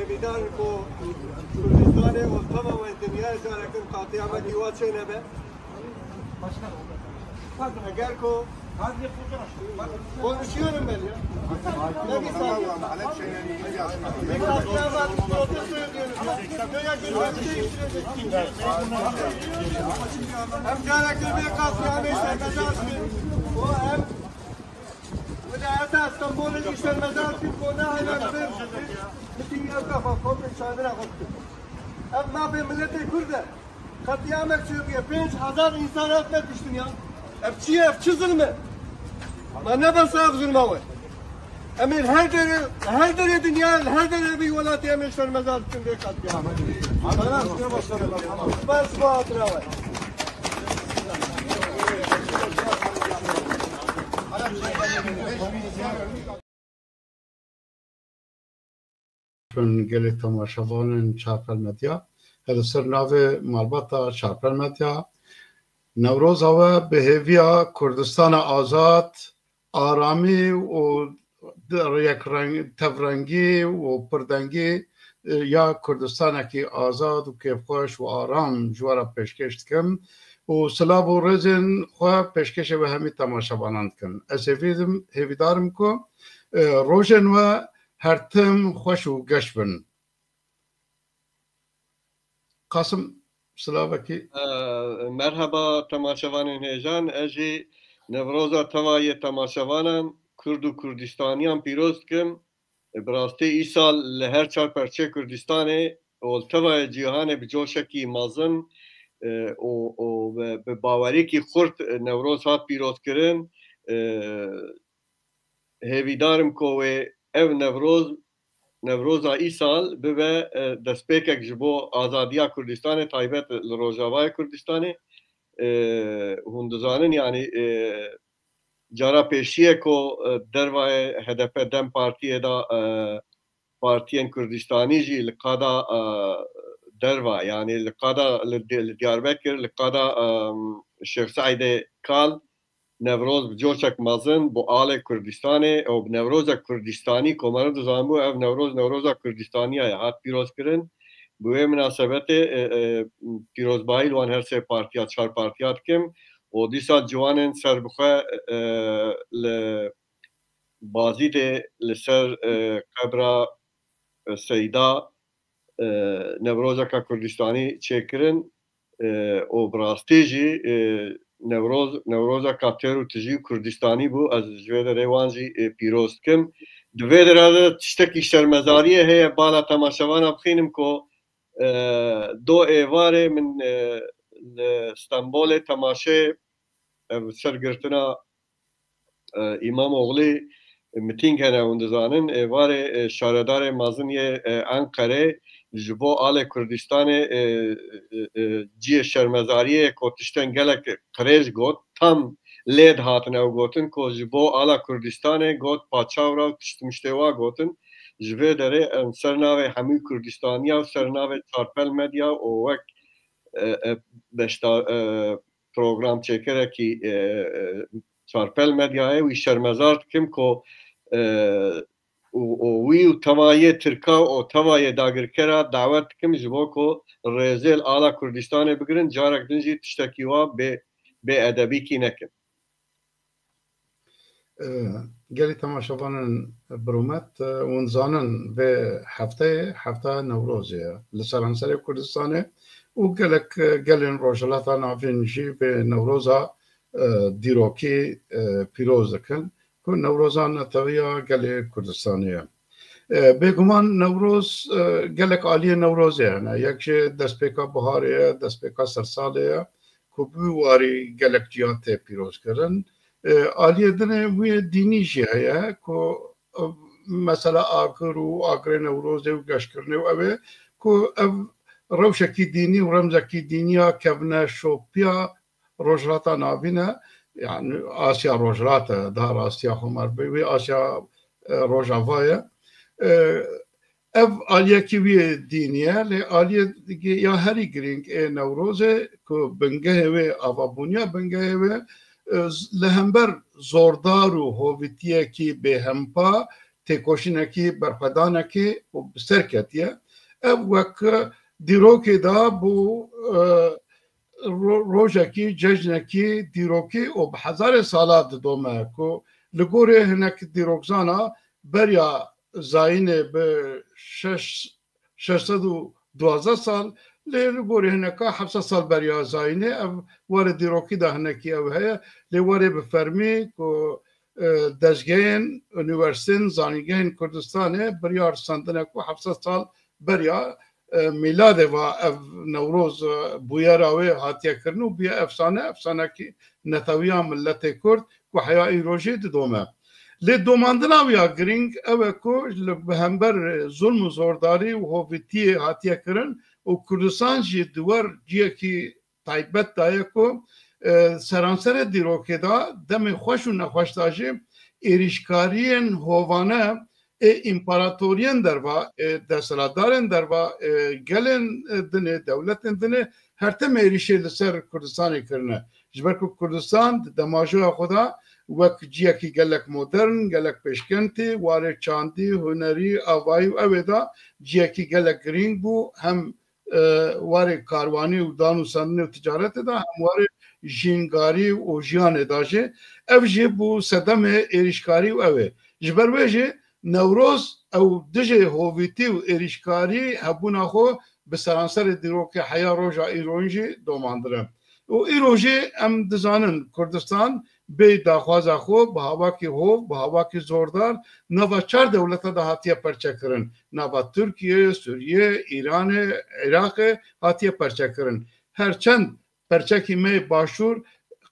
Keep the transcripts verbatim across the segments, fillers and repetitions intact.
Hêvîdar in ku Kurdistanê û teva wê dinyayê carekin qatiyamekî wa çênebe. Eger ku Konuşuyorum ben ya. Ne bir saniye. Bir katliama protesto ediyoruz. Böyle gündemi değiştirecek. Hem carekli bir katliamı işlemezler. O hem Vilayeta Stenbolê îşlemezar kir ku ne hemen bir miting ev kafa komple çadira xwe dikir. Ev mafê miletê Kurd e. Katliamek çêbûye. Pênc hezar însan hatine kuştin ya. Ev çi ye? Ev çi zilm e? Ma ne bes ev zilma we. Em ê li her derê, her derê dinya, li her derê vî welatê em ê şermezar bikin vê katliamê. Bes bu hatira we. Gelê temaşevanên Çarpel Medya. Li ser navê malbata Çarpel Medya, Newroza we bi hêviya Kurdistana azad, aramî û yekreng-, tevrengî û pirdengî, e, ya Kurdistanekî azad û kêfxweş û aram ji we re pêşkêş dikim û silav û rêzên xwe pêşkêşê we hemî temaşevanan dikim. Ez hêvî dim, hêvîdar im ku, e, rojên we her tim xweş û geş bin. Qasim, silavekî. E, merheba temaşevanên hêjan. Ez jî Newroza teva yê temaşevanan, Kurd û Kurdistaniyan pîroz dikim. E, bi rastî îsal li her çar perçê Kurdistanê û li tevayê cîhanê bi coşekî mezin, e, û, û bi, bi baweriyekî xurt, e, Newroz hat pîrozkirin. E, hêvîdar im ku wê ev Newroz, Newroza îsal bibe, e, destpêkek ji bo azadiya Kurdistanê, taybet li Rojavayê Kurdistanê. E, hûn dizanin, yanî, e, cara pêşî ye ku, e, dervayê H D P DEM Partiyê de, e, partiyên Kurdistanî jî li qada, e, derva, yanî li qada li, li Diyarbekir, li qada, e, Şêx Seîdê Kal, Newroz bi coşek mezin bo alê Kurdistanê û bi Newrozek Kurdistanî, ku meriv dizanibû ev Newroz, Newroza Kurdistaniya ye, hat pîrozkirin. Bi wê minasebetê, e, e, pîrozbayî li wan her sê partiya, çar partiya dikim û dîsa ciwanên serbixwe, e, li Bazîdê li ser, e, qebra, e, Seyda, e, Newrozeka Kurdistanî çêkirin, e, û bi rastî jî, e, Newroz, Newrozeka têr û tijî û Kurdistanî bû. Ez ji vê derê wan jî, e, pîroz dikim. Di vê derê de tiştekî şermezariyê heye, bala temaşevana bixînim ku, e, do êvarê min, e, li Stenbolê temaşê, e, sergirtina, e, Îmamoglî mitîng hene, hûn dizanin, êvarê, e, şaredarê mezin yê, e, Enqerê ji bo alê Kurdistanê, e, e, e, cihê şermezariyê ye ku tiştên gelek qirêj got, tam lê dihatin ew gotin ku ji bo ala Kurdistanê got paçavra û tişt miştê wa gotin. Ji vê derê em ser navê hemû Kurdistaniya û ser navê Çarpel Medya û wek, e, e, beşdar, e, program çêkerekî, e, e, Çarpel Medyayê wî şermezar dikim ku, e, û, û wî û tevayê Tirka û tevayê dagirkera dawet dikim ji bo ku rêzê li ala Kurdistanê bigirin, carek din jî tiştekî wa bê, bêedebîkî nekin. E, gelî temaşevanên bi rûmet, e, hûn zanin vê hefteyê hefta Newrozê ye li seranserê Kurdistanê û gelek, e, gelên Rojhilata Navîn jî vê Newroza, e, dîrokî, e, pîroz dikin ku Newroza netewiya gelê Kurdistanê ye. E, bêguman Newroz, e, gelek aliyê Newrozê hene. Yek jê destpêka biharê ye, destpêka sersalê ye ku bi wî warî gelek ciya tê pîrozkirin. E, aliyê dinê wê dînî jî heye ku, e, mesela agir û agirê Newrozê û geşkirinê û ew ê ku ev rewşekî dînî û remzekî dînî ya kevneşopiya Rojhilata Navîn e, yani Asya Rojhilat e, daha rastiya xwe mer bê, wê Asya, e, Rojava ye. E, ev aliyekî wî dînî ye, lê aliyê ya herî girîng ê Newrozê ku bingehê wê, avabûniya bingehê wê, e, z-, li hember zordar û hovîtiyekî bêhempa têkoşînekî, berxwedanekî û bi ser ketiye. Ev wek dîrokê de bû, e, ro-, rojekî, cejnekî, dîrokî û bi hezarê sala didome ku li gorê hinek dîrokzana beriya zayînê bi şeş, şeş sed û duwazdeh sal, lê li gorî hineka heft sed sal beriya zayînê ev warê dîrokî de hinekî ew heye, lê warê bi fermî ku, e, dezgehên, unîversîtên, zanîngehên Kurdistanê biryar sandine ku heft sed sal beriya, e, mîladê va ev Newroz, e, bûyera wê hatiye kirin û bûye efsane, efsanekî netewiya miletê Kurd ku heya îrojê didome. Lê domandina wî ya girîng ew e ku li, bi hember zulm û zordarî û hovîtiyê hatiye kirin û Kurdistan jî di wer ciyekî taybet de ye ku, e, seranserê dîrokê de demê xweş û nexweş de jî êrîşkariyên hovane ê împaratoriyên derva, ê desthilatdarên derva, ê gelên, e, din ê, dewletên din ê, her tim êrîşê li ser Kurdistanê kirine. Ji ber ku Kurdistan di demajoya xwe de wek ciyekî gelek modern, gelek pêşkentî, warê çandî, hunerî, avayî û ew ê de ciyekî gelek girîng bû, hem, e, warê karwanî û danûstandinê û ticaretê de, hem warê jîngarî û jiyanê de jî. Ev jî bû sedemê êrîşkarî û ew ê. Ji ber wê jî Newroz ew dijê hovîtî û êrîşkarî hebûna xwe bi seranserê dîrokê heya roja îroyîn jî domandine. Û îro jî em dizanin Kurdistan bê daxwaza xwe bi havakî hov, bi havakî zordar nava çar dewleta de hatiye perçekirin. Nava Tirkiye, Sûriye, Îranê, Iraqê hatiye perçekirin. Her çend perçekî me yê Başûr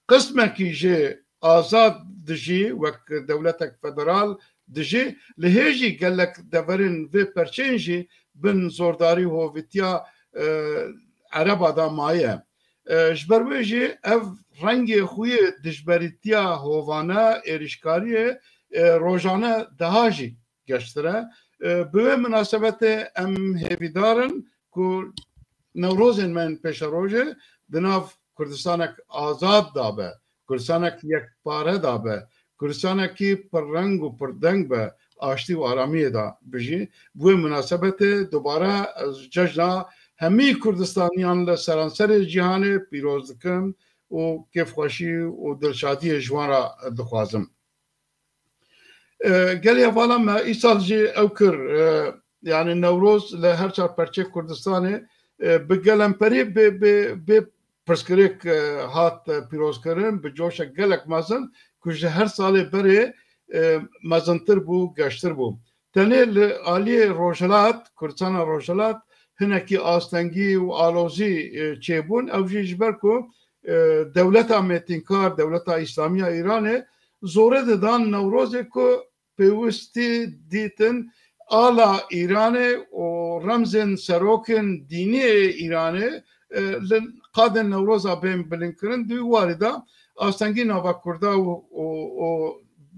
qismekî jê azad dijî, wek dewletek federal dijî, lê hê jî gelek deverên vê perçeyên jî bin zordarî û hovîtiya, e, Ereba de maye. E, ji ber wê jî ev rengê xwe yê dijberîtiya hovane, êrîşkariyê, e, rojane daha jî geştir e. E, bi wê minasebetê em hêvîdar in ku Newrozên me yên pêşerojê di nav Kurdistanek azad de be, Kurdistanek yekpare de be, Kurdistanekî pirreng û pirdeng be, aştî û aramiyê de bijî. Bi wê minasebetê dubare ez cejna hemî Kurdistaniyan li seranserê cîhanê pîroz dikim û kêfxweşî û dilşadiyê ji wan re dixwazim. E, gelê hevala me îsal jî ew kir, e, yani Newroz li her çar perçê Kurdistanê, e, bi gelemperî, bi, bi, bi pirsgirêk, e, hat, e, pîrozkirin, bi coşek gelek mezin ku ji her salê berê, e, mezintir bû, geştir bû. Tenê li aliyê Rojhilat, Kurdistana Rojhilat, hinekî astengî û alozî, e, çêbûn. Ew jî ji ber ku, e, dewleta mêtînkar, dewleta Îslamî ya Îranê zorê didan Newrozê ku pêwistî dîtin ala Îranê û remzên serokên dînî ê Îranê, e, li qadên Newroza bên bilindkirin. Di wî warî de astengî nava Kurda û, û, û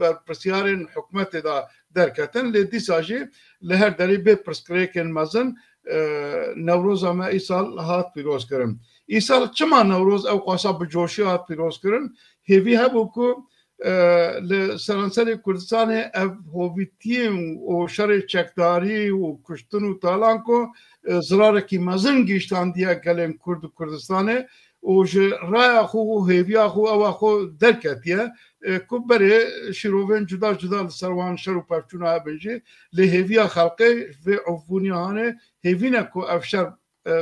berpirsiyarên hikûmetê de derketin. Lê dîsa jî li her derî bê pirsgirêkên mezin, e, Newroza me îsal hat pîrozkirin. Îsal çima Newroz ew qasa bi coşî hat pîrozkirin? Hêvî hebû ku, e, li seranserê Kurdistanê ev hovîtiyên û şerê çekdarî û kuştin û talan ku, e, zirarekî mezin gihîştandiye gelên Kurd û Kurdistanê û ji raya xwe û hêviya xwe ewa xwe derketiye, e, ku berê şîrovên cuda cuda li ser wan şer û pevçûna hebin jî, lê hêviya xelkê vê ufbûniya hanê hêvî ne ku ev şer, e,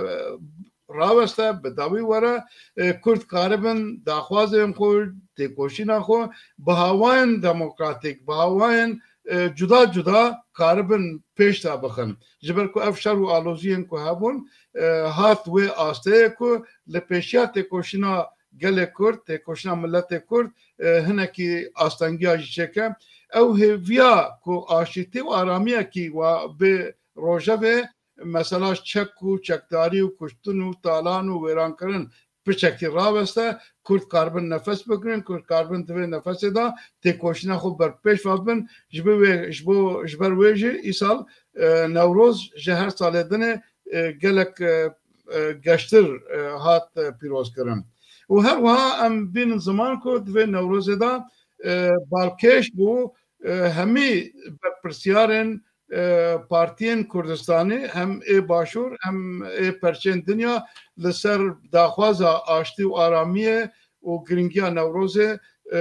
raweste, bi dawî were, e, Kurd karibin daxwazên xwe, têkoşîna xwe bi hawayên demokratîk, bi hawayên, e, cuda cuda karibin pêş de bixin. Ji ber ku ev şer û aloziyên ku hebûn, e, hat wê asteyê ku li pêşiya têkoşîna gelê Kurd, têkoşîna miletê Kurd, e, hinekî astengiya jî çêke. Ew hêviya ku aşîtî û aramiyekî wa bê rojevê, mesela çek û çekdarî û kuştin û talan û wêrankirin piçekî raweste, Kurd karibin nefes bigirin, Kurd karibin di vê nefesê de têkoşîna xwe berpêş ve bibin. Ji bo wê, ji bo, ji ber wê jî îsal, e, Newroz ji her salê dinê, e, gelek, e, e, geştir, e, hat, e, pîrozkirin. Û her wiha em bînin ziman ku di vê Newrozê de, e, balkêş bû, e, hemî berpirsiyarên, e, partiyên Kurdistanê, hem ê Başûr, hem ê perçên dinya li ser daxwaza aştî û aramiyê û giringiya Newrozê, e,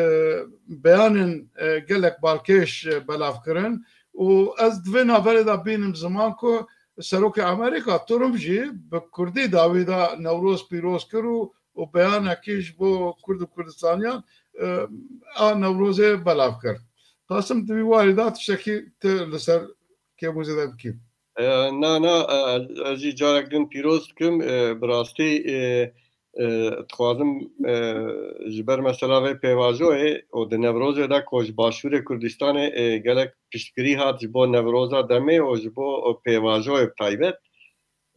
beyanên, e, gelek balkêş, e, belav kirin û ez di vê navberê de bînim ziman ku Serokê Amerîka Trump jî bi kurdî dawî da Newroz pîroz kir û, û beyanekî ji bo Kurd û Kurdistaniyan, e, a Newrozê belav kir. Qasim, di wî warî de tiştekî tu li ser kêm û zêde bikî. E, na, na, e, ez jî carek din pîroz dikim. E, bi rastî, e, e, dixwazim, e, ji ber mesela vê pêvajoyê û di Newrozê de ku ji Başûrê Kurdistanê, e, gelek piştgirî hat ji bo Newroza demê û ji bo pêvajoyê bi taybet.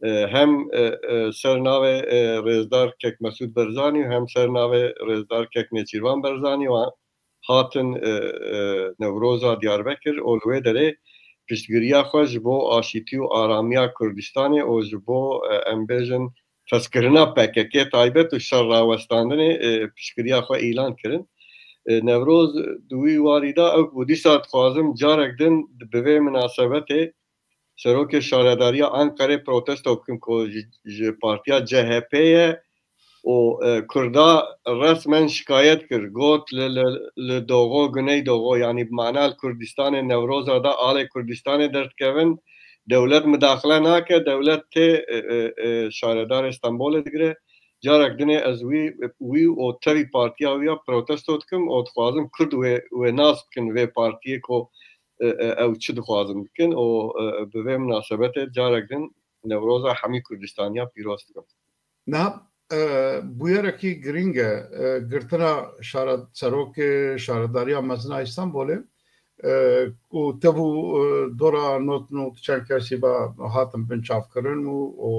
E, hem, e, e, ser navê, e, Rêzdar Kek Mesûd Barzanî û hem ser navê Rêzdar Kek Nêçîrvan Barzanî û hatin, e, e, Newroza Diyarbekir û li wê derê piştgiriya xwe ji bo aşîtî û aramiya Kurdistanê û ji bo, e, em bêjin, festkirina P K K taybet û şer rawestandinê, e, piştgiriya xwe îlan kirin. E, Newroz di wî warî de ew ku dîsa dixwazim carek din bi vê minasebetê Serokê Şaredariya Ankarê protesto bikim ku ji, ji partiya C H P ye û, e, Kurda resmen şikayet kir. Got li, li, li Doğu, Güneydoğu, yanî bi mana li Kurdistanê Newroza da alê Kurdistanê derdikevin. Dewlet midaxile nake, dewlet tê, e, e, e, şaredarê Stenbolê digire. Carek dinê ez wî, wî û tevî partiya wî ya protesto dikim û dixwazim Kurd wê, wê nas bikin vê partiyê ku, e, e, ew çi dixwazin bikin û, e, bi vê minasebetê carek din Newroza hemî Kurdistaniya pîroz dikim. Niha, e, bûyerekî girîng e, e, girtina şare-, serokê Şaredariya Mezin a Îstanbolê, e, û tevû, e, dora nod nod çend kesî ve hatin binçavkirin û, û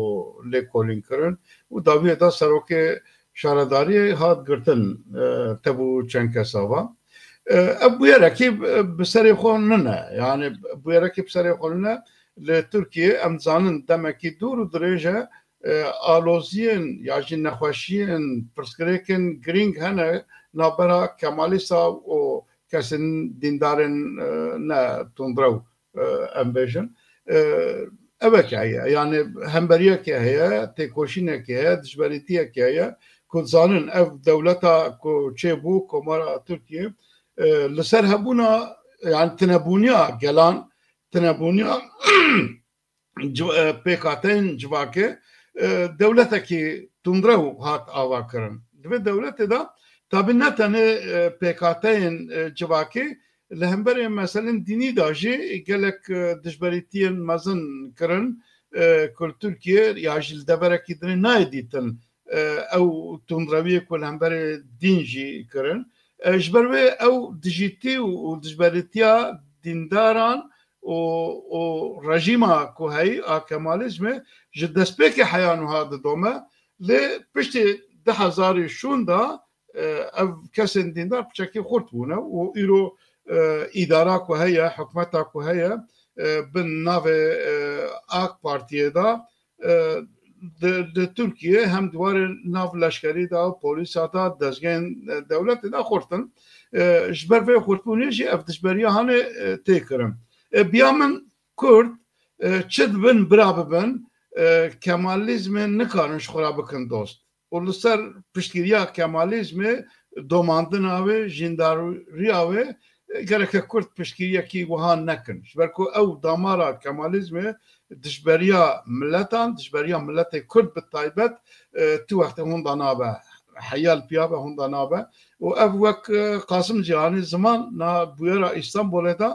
lêkolînkirin û dawiyê de serokê şaredariyê hat girtin, e, tevû çend kesa ve. E, ev bûyerekî, e, bi serê xwe nine. Yani bûyerekî bi serê xwe nine. Li Tirkiyê em dizanin demekî dûr û dirêj e, e, aloziyên ya jî nexweşiyên pirsgirêkên girîng hene navbera Kemalîsta û kesên dîndarên, e, ne tundrew, e, em bêjin. E, eveke heye, yani hemberiyeke heye, têkoşîneke heye, dijberîtiyeke heye, ku dizanin ev dewleta ku çêbû, Komara Tirkiyê, e, li ser hebûna, yani tinebûniya gelan, tinebûniya civ-, e, pêkhateyên civakê, e, dewletekî tundrew hat avakirin. Di vê dewletê de tabî ne tenê, e, pêkhateyên, e, civakê li hemberê meselên dînî de jî gelek, e, dijberîtiyên mezin kirin, e, ku li Tirkiyê ya jî li deverekî dinê nayê dîtin, e, ew tundrewiyê ku li hemberê dîn jî kirin. E, ji ber wê ew dijîtî û, û dijberîtiya dîndaran û, û rejîma ku heyî a Kemalîzmê ji destpêkê heya nuha didome, lê piştî du hezarî şûn de, e, ev kesên dîndar piçekî xurt bûne û îro, e, îdara ku heye, hikûmeta ku heye, e, bin navê, e, AK Partiyê de, e, di, di Tirkiyê hem di warê nav leşkerî de, polîsa de, dezgehên, e, dewletê de xurt in. E, ji ber vê xurtbûnê jî ev dijberiya hanê, e, tê kirin. E, biya min Kurd, e, çi dibin bira bibin, e, Kemalîzmê nikarin ji xwe re bikin dost. Û li ser piştgiriya Kemalîzmê, domandina wê, jîndariya wê, e, gereke Kurd piştgiriyekî wiha nekin. Ji ber ku ew damara Kemalîzmê dijberiya miletan, dijberiya miletê Kurd bi taybet, e, tu wextê hûn de nabe, heya li piya be hûn de nabe. Û ev wek, e, Qasim Cîhanî ziman na bûyera Îstanbulê de,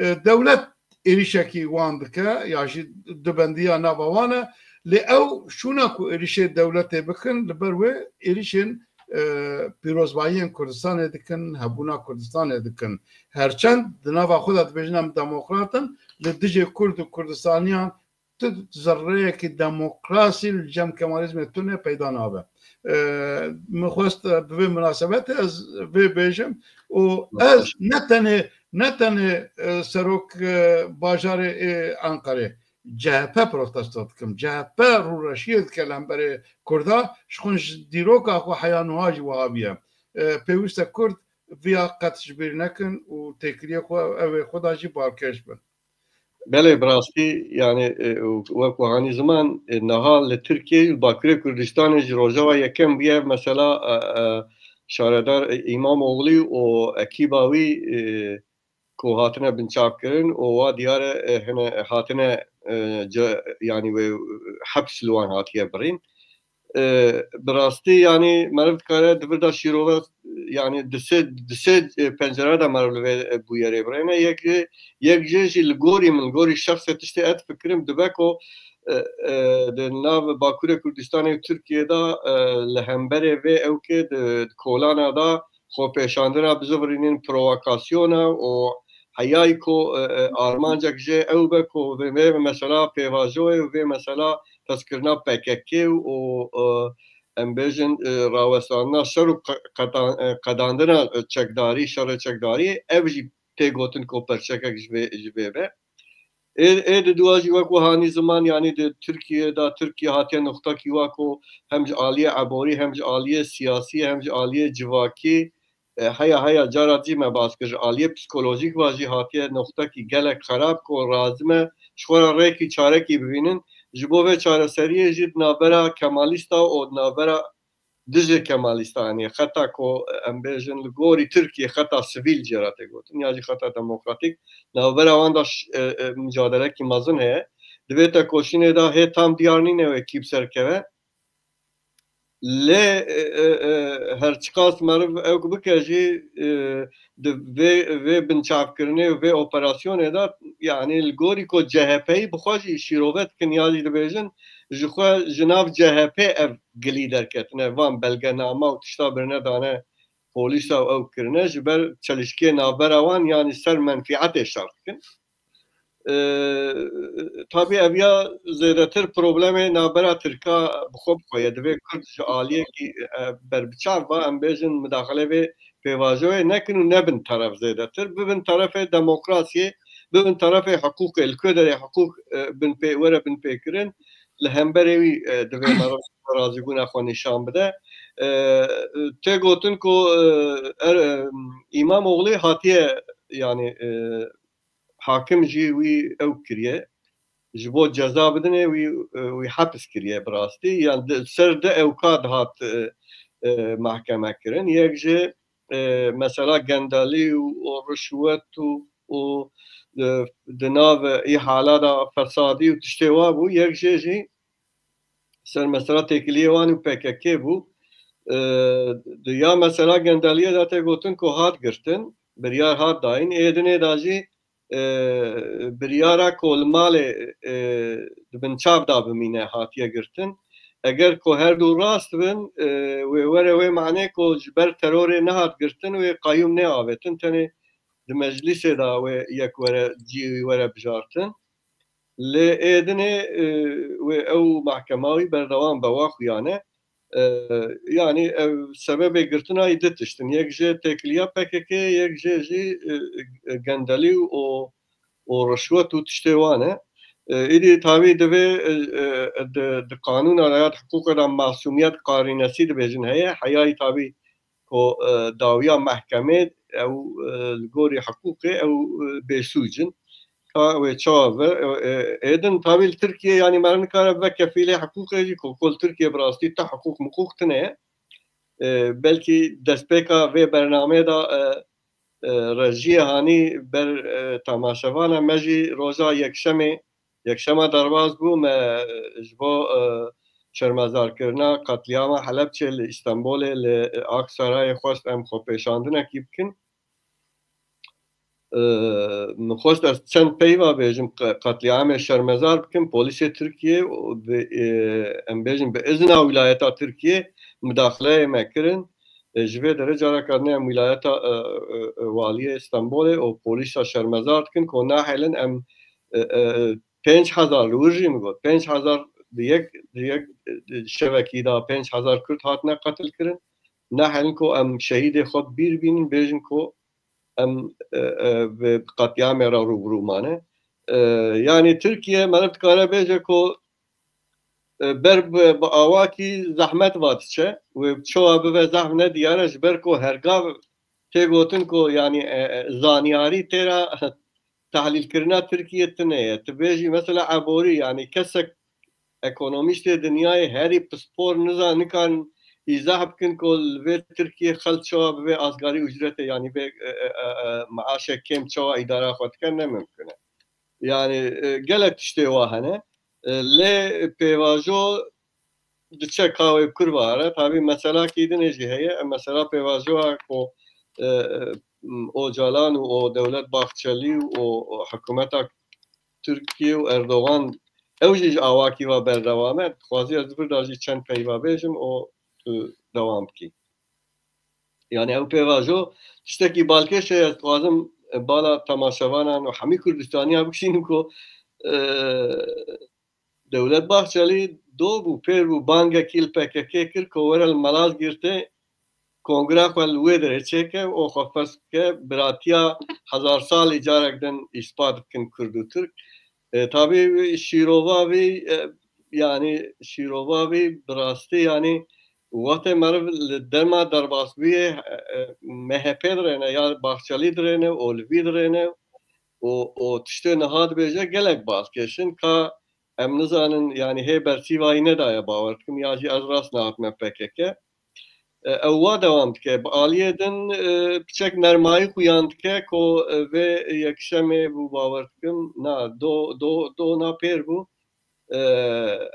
e, dewlet êrîşekî wan dike ya jî dubendiya nava wan e. Lê ew şûna ku êrîşê dewletê bikin, li ber wê êrîşên, e, pîrozbayiyên Kurdistanê dikin, hebûna Kurdistanê dikin. Herçend di nava xwe de dibêjin em demokrat in, li dijê Kurd û Kurdistaniyan tu zerreyekî demokrasî li cem Kemalîzmê tune peyda nabe. E, min xwest, e, bi vê minasebetê ez vê bêjim û ez ne tenê, ne tenê, e, serok, e, bajarê ê Enqerê, C H P protesto dikim. C H P rûreşiyê dike li hemberê Kurda, ji xwe ji dîroka xwe heya nuha jî wiha bûye. E, pêwîst e Kurd viya qet ji bîr nekin û têkiliyê xwe ew ê xwe da jî balkêş bin. Belê, bi rastî, yani, e, wek wihanî ziman, e, niha li Tirkiye, li Bakurê Kurdistanê ji rojeva yekem bûye mesela, e, e, şaredar, e, Îmamoglî û ekîba wî, e, ku hatine binçavkirin û wa diyar e, hene hatine, e, ce, yani wê, e, heps li wan hatiye birîn. E, bi rastî, yani, meriv dikare di vir de şîrove, yani, di sê, di sê, e, pencere de meriv li vê, e, bûyerê birêne. Yek jê, yek jê jî li gorî min, gorî şexsê tiştê ez difikirim, dibe ku, e, e, di nav Bakurê Kurdistanê û Tirkiyê de, e, li hemberê vê ewkê di, di kolana de xwepêşandina bizivirînin provokasyona û heyayî ku, e, e, armancek jê ew be ku vê, vê mesela pêvajoyê û vê mesela hezkirina P K K û, e, em bêjin, e, rawestandina şer û qe-, qedan-, e, qedandina, e, çekdarî, şerê çekdarî, ev jî tê gotin ku perçekek ji vê, ji vê be. Ê, ê di dua jî wek wihanî ziman, yanî di Tirkiye de, Tirkiye hatiye noxtekî wa ku hem ji aliyê eborî, hem ji aliyê siyasî, hem ji aliyê civakî, e, heya heya cara dî me bas kir, ji aliyê psikolojîk ve jî hatiye noxtekî gelek xerab ku razime ji xwe re rêkî çarekî bibînin. Ji bo vê çareseriyê jî di navbera Kemalîsta û di navbera dijî Kemalîsta, yanî xeta ku em bêjin li gorî Tirkiye xeta sivîl jê re tê gotin ya jî xeta demokratîk, navbera wan de ş-, e, e, mucadelekî mezin heye. Di vê tekoşînê de hê tam diyar nîne wê kî bi ser keve. Lê, e, e, e, her çiqas meriv ew bike jî, e, di vê, vê binçavkirinê û vê operasyonê de, yanî li gorî ku C H P'yî bi xwe jî şîrove dikin ya jî dibêjin, ji xwe ji nav C H P ev gilî derketine, van belgenama û tişta birine dane polîsa û ew kirine, ji ber çelişkê navbera wan, yanî ser menfîetê şer dikin. E, tabî ev ya zêdetir problemê navbera Tirka bi xwe bi xwe ye. Divê Kurd ji aliyekî, e, berbiçav ba, em bêjin, midaxile vê pêvajoyê nekin û nebin teref zêdetir. Bibin terefê demokrasiyê, bibin terefê hiqûqê, li ku derê hiqûq, e, bin pê, were binpêkirin, li hemberê wî, e, divê meriv razîbûna xwe nîşan bide. E, tê gotin ku, e, er, e, Îmamoglî hatiye, yanî, e, hakim jî wî ew kiriye. Ji bo ceza bidinê wî, e, wî hepis kiriye bi rastî. Yan di, ser di ewka dihat, e, e, mahkeme kirin. Yek jî, e, mesela gendelî û, û rişwet û, û, e, di nav îhala de fesadî û tiştê wa bû. Yek jê jî ser mesela têkiliyê wan û P K K bû. E, di ya mesela gendeliyê de tê gotin ku hat girtin, biryar hat dayîn. Ê dinê de jî, e, biryara ku li malê, e, di bin çav de bimîne hatiye girtin. Eger ku her du rast bin, e, wê were wê manê ku ji ber terorê nehat girtin, wê qayûm neavêtin, tenê di meclîsê de wê yek were cî wî were bijartin. Lê ê dinê, e, wê ew mahkema wî berdewam be, wa xuya ne. E, yanî ev sebebê girtina wî di tişt in. Yek jê têkiliya P K K, yek jê jî, e, e, gendelî û, û rişwet û tiştê wan e. E, îdî tabî divê, e, e, di, di qanûna de ya di hiqûqê de masûmiyet qarînesî dibêjin heye. Heyayî tabî ku, e, dawiya mehkemê ew, e, li gorî hiqûqê ew, e, bêsûc in. Ka wê çawa ve, e, e, êdin tabî li Tirkiye, yanî meriv nikare bibe kefîlê hiqûqê jî, ku, ku li Tirkiye bi rastî tu hiqûq miqûq tune ye. E, belkî destpêka vê bernameyê de, e, e, rejiyê hanî ber, e, temaşevana me jî roja yekşemê, yekşema derbas bû, me, e, ji bo, e, şermezarkirina qetlîama Helebçê li Îstenbolê li Aksarayê xwest em xwepêşandinekî bikin. E, min xwest ez çend peyva bêjim, qe-, qetlîamê şermezar bikim, polîsê Tirkiye û bi, e, em bêjin bi izna wîlayeta Tirkiye mudaxileyê me kirin. E, ji vê derê careka din em wîlayeta, e, e, e, waliyê Stenbolê û polîsa şermezar dikin ku nahêlin em, e, e, pênc hezar li wir jî min got, pênc hezar di yek, di yek, e, şevekî de pênc hezar Kurd hatine qetil kirin. Nahêlin ku em şehîdê xwe bi bîr bînin, bêjin ku em, e, e, bi qetlîamê re rûbirû mane. E, yanî Tirkiye meriv dikare bêje ku, e, ber bi, bi awakî zehmet va diçe. Wê çawa bibe zehf ne diyar e, ji ber ku hergav tê gotin ku, yanî, e, e, zanyarî tê re tehlîlkirina Tirkiye tune ye. Tu bêjî mesela eborî, yanî kesek ekonomîstê dinyayê herî pispor niza-, nikarin îzah bikin ku li vê Tirkiye xelk çawa bi vê asgarî ucretê, yanî vê, e, e, e, e, maaşek kêm çawa îdara xwe dike, ne mimkun e. Yanî, e, gelek tiştê wa hene. E, lê pêvajo diçe ka wê bi kur ve here. Tabî meselakî din jî heye. Em mesela pêvajoya ku, e, Ocalan û o Dewlet Bahçelî û o, o hikûmeta Tirkiye û Erdogan, ew jî ji awakî ve berdewam e. Dixwazî ez di vir de jî çend peyva bêjim û tu dewam bikî. Yanî ew pêvajo tiştekî balkêş e, ez dixwazim, e, bala temaşevanan û hemî Kurdistaniya bikişînim ku, e, Dewlet Bahçelî do bû, pêr bû, bangekî li P K K kir ku were li Malazgirtê kongra xwe li wê derê çêke û xwe ferz bike, biratiya hezar salî carek din îspat bikin Kurd û Tirk. E, tabî şîrova vî, e, yanî şîrova vî bi rastî, yanî wextê meriv li dema derbasbûyê, e, e, M H P dirêne ya Bahçelî dirêne û li vî dirêne û, û tiştê niha dibêje gelek balkêş in ka em nizanin, yanî hê bersîvayî nedaye, bawer dikim, ya jî ez rast nehatime P K K. E, ew wa dewam dike. Bi aliyê din, e, piçek nermayî xuyan dike ku, e, vê yekşemê bû, bawer dikim, na, do, do, do na pêr bû. E,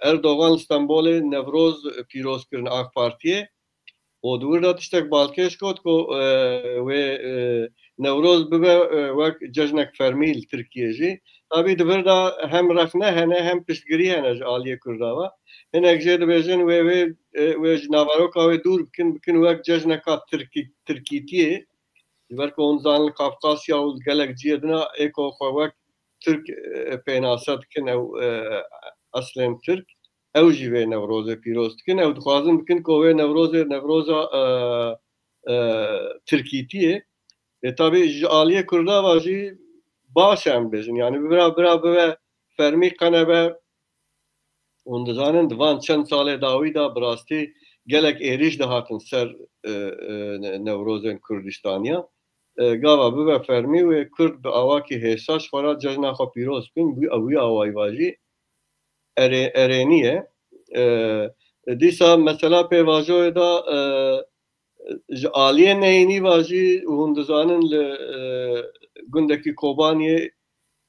Erdogan li Stenbolê Newroz pîroz kirin AK Partiyê. Û di wir de tiştek balkêş got ku, e, wê, e, Newroz bibe, e, wek cejnek fermî li Tirkiyê jî. Tabî di vir de hem rexne hene hem piştgirî hene ji aliyê Kurda ve. Hinek jê dibêjin wê, wê, e, wê ji naveroka wê dûr bikin, bikin wek cejneka Tirkî-, Tirkîtiyê. Ji ber ku hûn dizanin li Kafkasya û li gelek cihê din a ê ku xwe wek Tirk, e, pênase dikin, ew, e, eslên Tirk. Ew jî vê Newrozê pîroz dikin. Ew dixwazin bikin ku wê Newrozê, Newroza, e, e, Tirkîtiyê. E, tabî ji aliyê Kurda ve jî baş e em bêjin. Yanî bira, bira bibe fermî qenebe. Hûn dizanin di van çend salê dawî de bi rastî gelek êrîş dihatin ser, e, e, ne-, Newrozên Kurdistaniya. E, gava bibe fermî wê Kurd bi awakî hêsa ji xwe re cejna xwe pîroz bikin. Wî, wî awayî va jî erê-, erênî ye. E, dîsa mesela pêvajoyê de, e, ji aliyê neyînî ve jî hûn dizanin li, e, gundekî Kobaniyê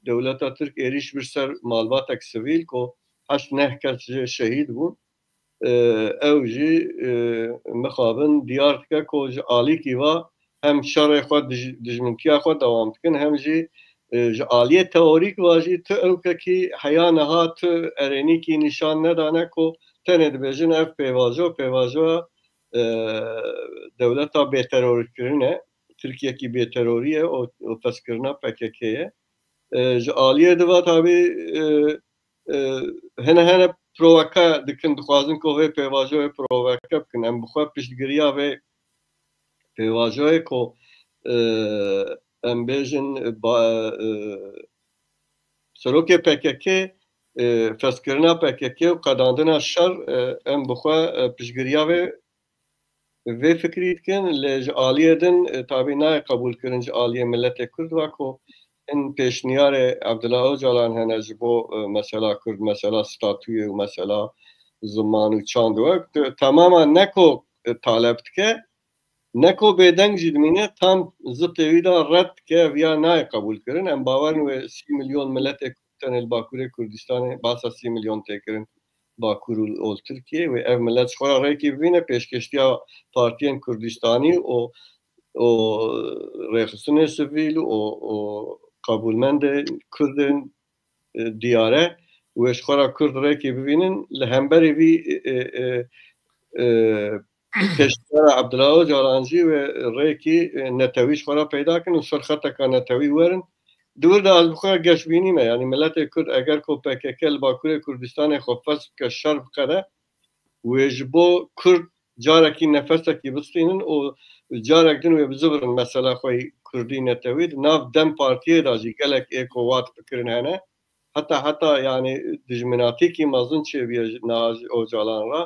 dewleta Tirk êrîş bir ser malbatek sivîl ku heşt neh kes jê şehîd bûn. E, ew jî, e, mixabin diyar dike ku ji alîkî ve hem şerê xwe dij-, dijmintiya xwe dewam dikin, hem jî, e, ji aliyê teorîk ve jî tu ewkekî heya niha tu erênîkî nîşan nedane ku tenê dibêjin ev pêvajo, pêvajoya, e, dewleta bêterorkirin e, Tirkiyekî bêterorî ye û, û fezkirina P K K ye. E, ji aliyê di ve tabî, e, e, hene hene proveke dikin, dixwazin ku vê pêvajoyê proveke bikin. Em bi xwe piştgiriya vê pêvajoyê ku, e, em bêjin, ba-, e, serokê P K K, e, fezkirina P K K û qedandina şer, e, em bi xwe, e, piştgiriya vê vê fikrî dikin, lê ji aliyê din, e, tabî nayê qebûlkirin ji aliyê miletê Kurd ve ku hin pêşniyarê Abdullah Ocalan hene ji bo, e, mesela Kurd, mesela statuyê û mesela ziman û çand û ew, te-, temamen ne ku, e, taleb dike, ne ku bêdeng jî dimîne, tam zitê wî de red dike, viya nayê qebûlkirin. Em bawer in wê sî milyon miletê Kurd tenê li Bakurê Kurdistanê, basa sî milyon tê kirin Bakur û, û li Tirkiyê, wê ev milet ji xwe re rêkî bibîne, pêşkêştiya partiyên Kurdistanî û, û rêxistinê sivîl û, û qebûlmendê Kurdên, e, diyar e, wê ji xwe re Kurd rêkî bibînin. Li hemberî vî, e, e, e, pêşniyara Abdullah Ocalan jî wê rêkî, e, netewî ji xwe re peyda kin û ser xeteka netewî werin. Di wir de ez bi xwe geşbînî me, yanî miletê Kurd eger ku P K K li Bakurê Kurdistanê xwe fes bike, şer biqede, wê ji bo Kurd carekî nefesekî bistînin û carek din wê bizivirin mesela xwe yî Kurdî netewî. Di nav DEM Partiyê de jî gelek ê ku wat bikirin hene. Heta, heta, yanî dijminatîkî mezin çêbûye ji, niha ji Ocalan re.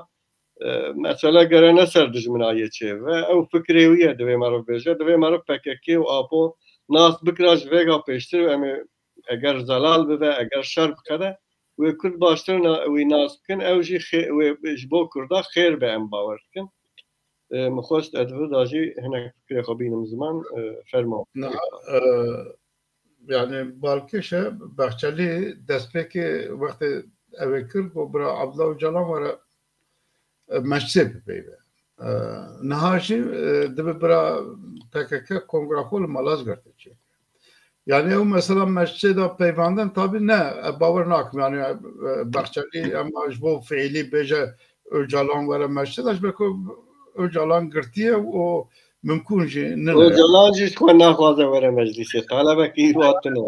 E, mesele gere ne ser dijminayê çêbibe. Ew fikrê wî ye, divê meriv bêje, divê meriv P K K û Apo nas bikira ji vêga pêştir û em ê eger zelal bibe, eger şer biqede, wê Kurd baştir na-, wî nas bikin, ew jî xê-, wê ji bo Kurda xêr be, em bawer dikin. E, min xwest ez vir da jî hinek fikrê xwe bînim ziman, e, fermo. Niha, e, yani balkêş e, Bahçelî destpêkê wextê ew ê kir, got bira Abdullah Ocalan were, e, meclisê bipeyve. E, niha jî, e, dibe bira P K K kongra xwe li Malazgirtê çêke. Yani ew mesela meclisê de peyvandin tabi ne, e, bawer nakim yani, e, Bahçelî ema ji bo fiilî bêje Ocalan were meclisê de, ji ber ku Ocalan girtiye û mimkun jî nine. Ocalan jî ji xwe naxwaze were meclisê, talebekî îro tune.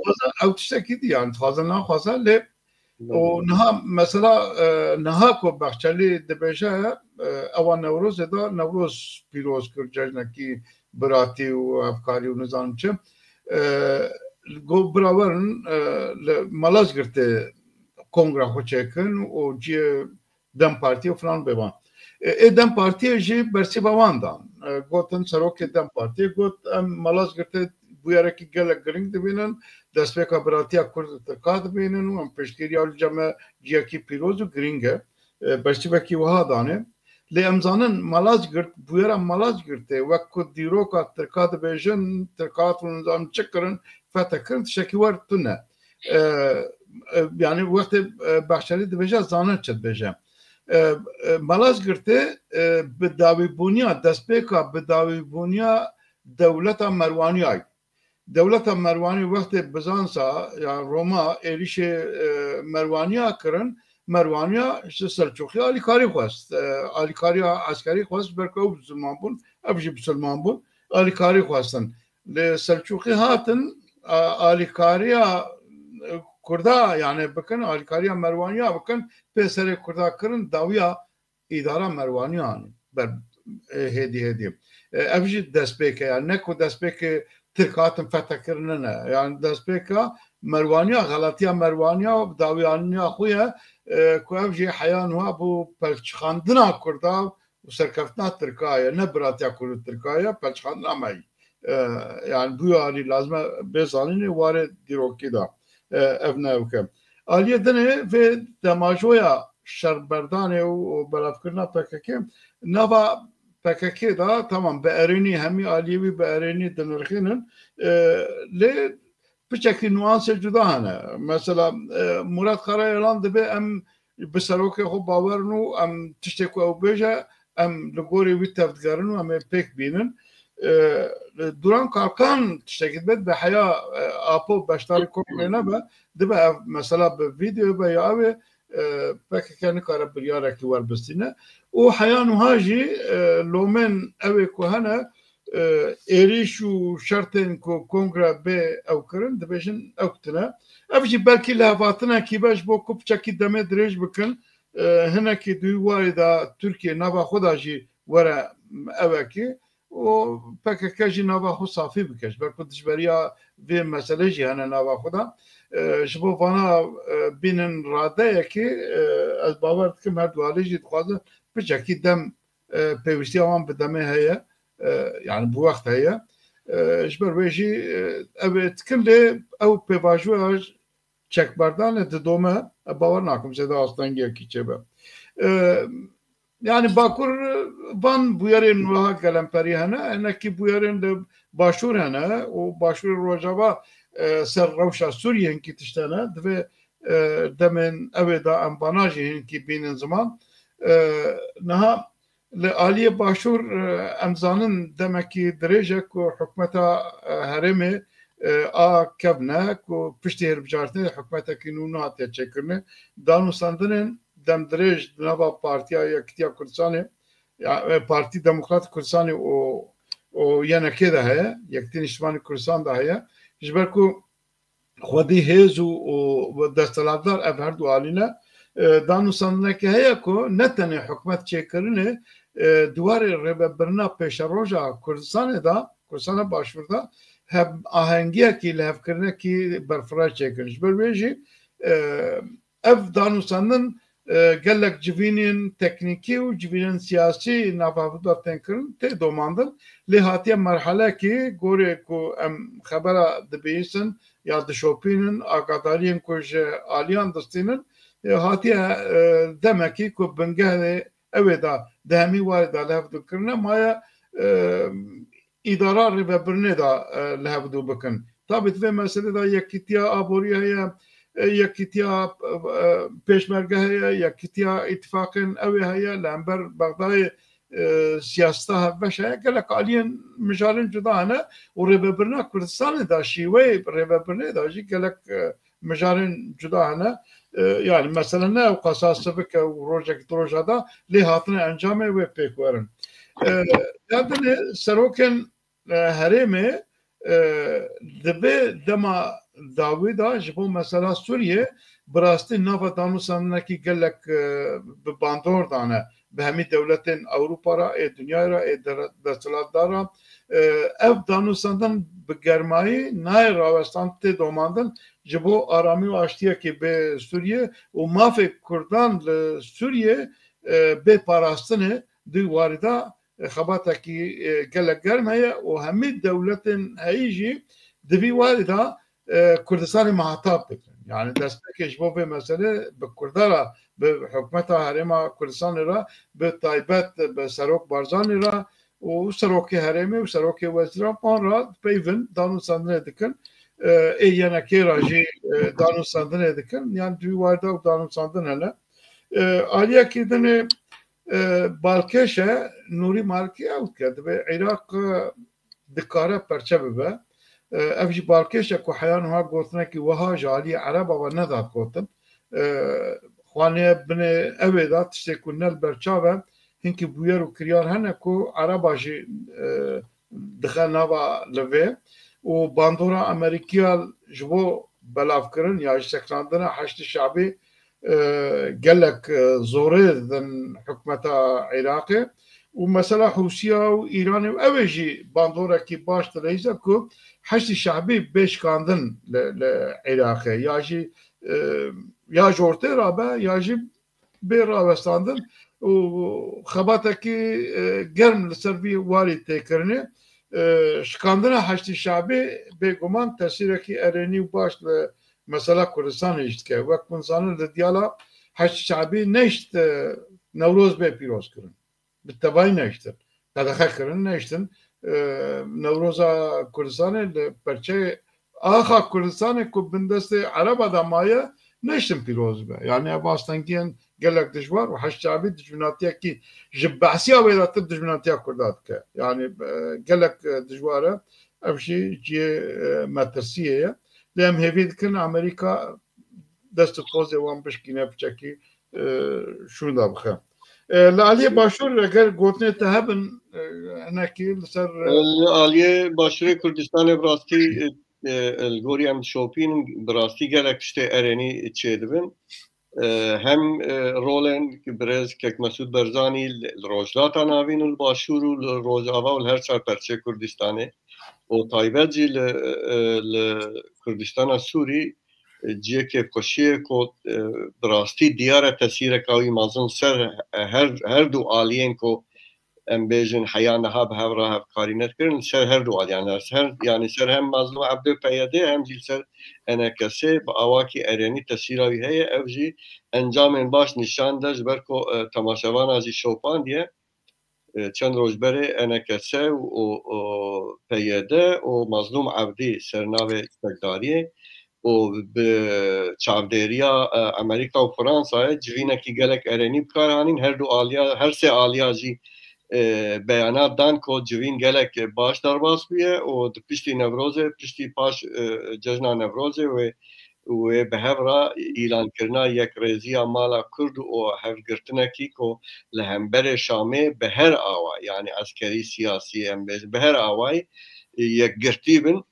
Ew tiştekî dî yani, dixwaze naxwaze lê û niha mesela, e, niha ku Bahçelî dibêje, e, ewa Newrozê de Newroz pîroz kir, cejnekî biratî û hevkarî û nizanim çi. E, got bira werin, e, li Malazgirtê kongra xwe çêkin û ciyê DEM Partiyê û filan bêvan. E, ê DEM Partiyê jî bersîva wan dan. E, gotin serokê DEM Partiyê got, em Malazgirtê bûyerekî gelek girîng dibînin, destpêka biratiya Kurd û Tirka dibînin û em piştgiriya li cem me ciyekî pîroz û girîng e. E, bersîvekî wiha danê. Lê em zanin Malazgirt, bûyera Malazgirtê wek ku dîroka Tirka dibêjin, Tirka hatin nizanim çi kirin, fethe kirin, tiştekî wer tune. E, e, yani wextê, e, Bahçelî dibêje, zanin çi dibêje. E, e, Malazgirtê, e, bi dawîbûniya, destpêka bi dawîbûniya dewleta Merwaniyayê. Dewleta Merwanî wextê Bizansa ya Roma êrîşê, e, Merwaniya kirin, Merwaniya ji Selçûqî alîkarî xwest. E, alîkariya eskerî xwest, ji ber ku ew bisilman bûn, ev jî bisilman bûn, alîkarî xwestin. Lê Selçûqî hatin, a, alîkariya, e, Kurda, yani bikin, alîkariya Merwaniya bikin, pê serê Kurda kirin, dawiya îdara Merwaniya anî ber, e, hêdî hêdî. E, ev jî destpêk e, yani ne ku destpêkê Tirk hatin fethe kirine ne. Yani destpêka Merwaniya, xelatiya Merwaniya, dawiyaniya xwe ye, e, ku ev jî heya niha bû pelçixandina Kurda û serkeftina Tirka ye, ne biratiya Kurd û Tirka ye, pelçixandina me ye. E, yani bûyarî lazim e bê zanînê warê dîrokî de, e, ev ne ew ke. Aliyê dinê vê demajoya şerberdanê û, û belavkirina P K K, nava P K K de, tamam, bi erênî, hemî aliyê wî bi erênî dinirxînin, e, lê piçekî nuansê cuda hene. Mesela, e, Murat Karayalan dibê em bi serokê xwe bawer in û em tiştê ku ew bêje, em li gorî wî tevdigerin û em ê pêk bînin. E, Duran Kalkan tiştekî dibe, dibe heya, e, Apo beşdarî kongrê nebe, dibe ev mesela bi vîdeo be ya ew ê, e, P K K nikare biryarekî werbistîne. Û heya nuha jî, e, lomên ew ê ku hene, e, êrîş û şertên ku kongre bê ew kirin, dibêjin ew tine. Ev jî belkî lihevhatinekî be ji bo ku piçekî demê dirêj bikin, e, hinekî di wî warê de Tirkiye nava xwe de jî were evekî û P K K jî nava xwe safî bike. Ji ber ku dijberiya vê meselê jî hene nava xwe de. E, ji bo vana, e, bînin radeyekê, e, ez bawer dikim her du alî jî dixwazin piçekî dem, e, pêwîstiya wan bi demê heye, e, yani bi wext heye. E, ji ber wê jî, e, ev ê dikin lê ew pêvajoya çekberdanê didome, e, bawer nakim zêde astengiyekî çêbe. E, yani Bakur, e, van bûyerên wiha gelemperî hene, hinekî bûyerên li Başûr hene û Başûrê Rojava, e, ser rewşa Sûriyê hinkî tişt hene. Divê, e, demên ew ê da em vana jî hinkî bînin ziman. E, niha li aliyê Başûr, e, em zanin demekî dirêj e ku hikûmeta, e, herêmê, e, a kevne ku piştî hilbijartinê hikûmetekî nû nehatiye çêkirinê. Danûstandinên demdirêj di nava Partiya Yekitiya Kurdistanê, ya, e, Partî Demokratîk Kurdistanê û, û Y N K de heye, Yekitî Niştimanî Kurdistan de heye. Ji ber ku xwedî hêz û, û desthilatdar ev her du alî ne. E, danûstandinekê heye ku ne tenê hikûmet çêkirinê, e, di warê rêvebirina pêşeroja Kurdistanê de, Kurdistana Başûr de hem ahengiyekî, lihevkirinekî berfireh çêkirin. Ji ber wê jî, e, ev danûstandin e, gelek civînên teknîkî û civînên siyasî nava hevdu de tên kirin, tê domandin. Lê hatiye merhelekî gorê ku em xebera dibihîsin ya dişopînin, agadariyên ku ji aliyan distînin, e, hatiye, e, demekî ku bingehê ew ê de di hemî warê de li hevdu kirine maye, e, îdara rêvebirinê de, e, li hevdu bikin. Tabî di vê meselê de yekîtiya aborî heye, e, yekîtiya, e, e, pêşmerge heye, yekîtiya îtifaqên ew ê heye, li hember Bexdayê, e, siyaseta hevbeş heye. Gelek aliyên mijarên cuda hene û rêvebirina Kurdistanê de şîweyê rêvebirinê de jî gelek, e, mijarên cuda hene. E, yani mesela ne ew qasa sivik e û rojek di roja de lê hatine encamê wê pêk werin. E, ya dinê serokên, e, herêmê, e, di vê dema dawî de ji bo mesela Sûriyê bi rastî nava danûstandinekî gelek, e, bi bandor dane bi hemî dewletên Ewropa re, ê dinyayê re, ê dere-, desthilatdar re. E, ev danûstandin bi germayî nayê rawestan tê domandin ji bo aramî û aştiyekê bi Sûriyê û mafê Kurdan li Sûriyê, e, bê parastinê di warî de, e, xebatekî, e, gelek germ heye û hemî dewletên heyî jî di vî warî de, e, Kurdistanê muhatap dikin. Yani destpêkê ji bo vê meselê bi Kurda re, bi hikûmeta Herêma Kurdistanê re, bi taybet bi Serok Barzanî re û Serokê Herêmê û Serokê Wezîran wan re dipeyvin, danûstandinê dikin. E, ê Y N K'ê re jî, e, danûstandinê dikin. Yani di vî warî de ew danûstandin hene. E, aliyekî dinê, e, balkêş e, Nûrî Malikî ew dike, dibê Iraq, e, dikare perçe bibe. E, ev jî balkêş e ku heya niha gotinekî wiha ji aliyê Ereba ve nedat gotin. E, xanê binê ew ê de tiştê ku ne li ber çav e, hinkî bûyer û kiryar hene ku Ereba jî, e, dixe nava li vê û bandora Amerîkiya ji bo belavkirin ya ji sekinandina Heşdî Şabî, e, gelek, e, zorê didin hikûmeta Iraqê û mesela Hûsiya û Îranê û ew ê jî bandorekî baş dileyîze ku Heşdî Şabî bê şikandin li, li Iraqê ya jî, e, ya ji ortê rabe ya jî bê rawestandin û xebatekî, e, germ li ser vî warî tê kirinê. E, şikandina Heşdî Şabî bêguman tesîrekî erênî û baş li mesela Kurdistanê jî dike. Wek hûn zanin li diyala Heşdî Şabî nehişt, e, Newroz bê pîroz kirin. Bi tevayî nehiştin. Qedexe kirin, nehiştin. E, Newroza Kurdistanê li perçeyê axa Kurdistanê ku bin destê Ereba de maye, nehiştin pîroz be. Yani ev astengiyên gelek dijwar û Heşdî Şabî dijminatiyekî ji behsiya wê de tir dijminatiya Kurda dike. Yani, e, gelek, e, dijwar e. Ev jî cihê, e, metirsiyê ye. Lê em hêvî dikin Amerîka dest û pozê wan bişkîne, piçekî, e, şûnda bixe. E, li aliyê başûr eger gotinê te hebin, e, hinekî li ser, e, Li aliyê başûrê Kurdistanê bi rastî, e, e, li gorî em dişopînin, bi rastî gelek tiştê erênî çêdibin. E, hem, e, rolên birêz Kek Mesûd Berzanî li, li Rojhilata Navîn û li Başûr û li Rojava û li her çar perçê Kurdistanê û taybet jî li, e, li Kurdistana Sûrî, e, cihê kêfxweşiyê ku, e, bi rastî diyar e tesîreka wî mezin ser, e, her, her du aliyên ku em bêjin heya niha bi hev re hevkarî nedikirin, li ser her du aliyan, li ser, yanî ser hem Mazlûm Ebdê P Y D hem jî li ser E N K S bi awakî erênî tesîra wî heye. Ev jî encamên baş nîşan de, ji ber ku, e, temaşevana jî şopandiye. E, çend roj berê E N K S û, û, û P Y D û Mazlûm Ebdî ser navê çekdariyê û bi çavdêriya, e, Amerîka û Fransayê civînekî gelek erênî bi kar anîn. Her du aliya, her sê aliya jî, e, beyanat dan ku civîn gelek baş derbas bûye û di piştî Newrozê, piştî paş, e, cejna Newrozê wê, wê bi hev re îlankirina yekrêziya mala Kurd û hevgirtinekî ku li hemberê Şamê bi her awa, yanî eskerî, siyasî, em bêjin, bi her awayî yekgirtî bin.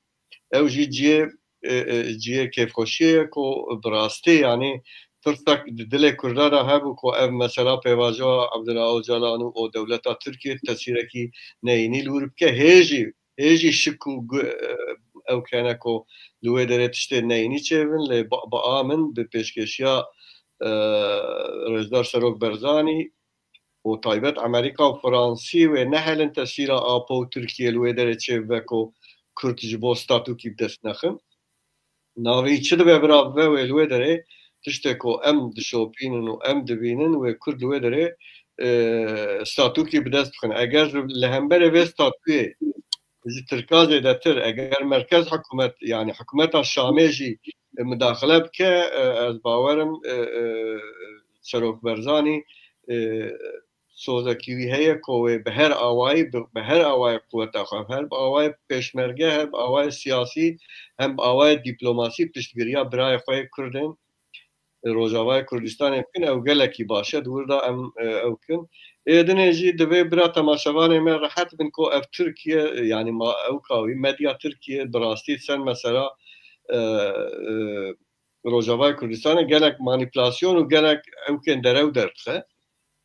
Ew jî cihê, e, e, cihê kêfxweşiyê ye ku bi rastî, yanî, tirsek di dilê Kurda de hebû ku ev mesela pêvajoya Abdullah Ocalan û, û dewleta Tirkiyê tesîrekî neyînî li wir bike. Hê jî, hê jî şik û gu-, e, ew kene ku li wê derê tiştê neyînî çêbin, lê bi, bi a min, bi pêşkêşiya e, Rêzdar Serok Berzanî û taybet Amerîka û Fransî wê nehelin tesîra Apo û Tirkiye li wê derê çêbibe ku Kurd ji bo statûkî bi dest nexin. Navê çi dibe bira bibe wê li wê derê tiştê ku em dişopînin û em dibînin wê Kurd li wê derê, e, statûkî bi dest bixin. Eger li hemberê vê statûyê ji Tirka zêdetir, eger merkez hikûmet, yanî hikûmeta Şamê jî, e, mudaxile bike, e, ez bawerim, e, e, Serok Berzanî, e, sozekî wî heye ku wê bi her awayî, bi, bi her awayî quweta xwe, her bi awayî pêşmerge, her bi awayî siyasî, hem bi awayî dîplomasî piştgiriya birayê xwe yê Kurd ên, e, Rojavayê Kurdistanê bikin, ew gelekî baş e, di wir de em, e, ew bikin. Ê dinê jî divê bira temaşevanê me rehet bin ku ev Tirkiye, e, yanî ma ew kawî medya Tirkiye bi rastî ser mesela, e, e, Rojavayê Kurdistanê gelek manîpulasyon û gelek ewkên derew derdixe.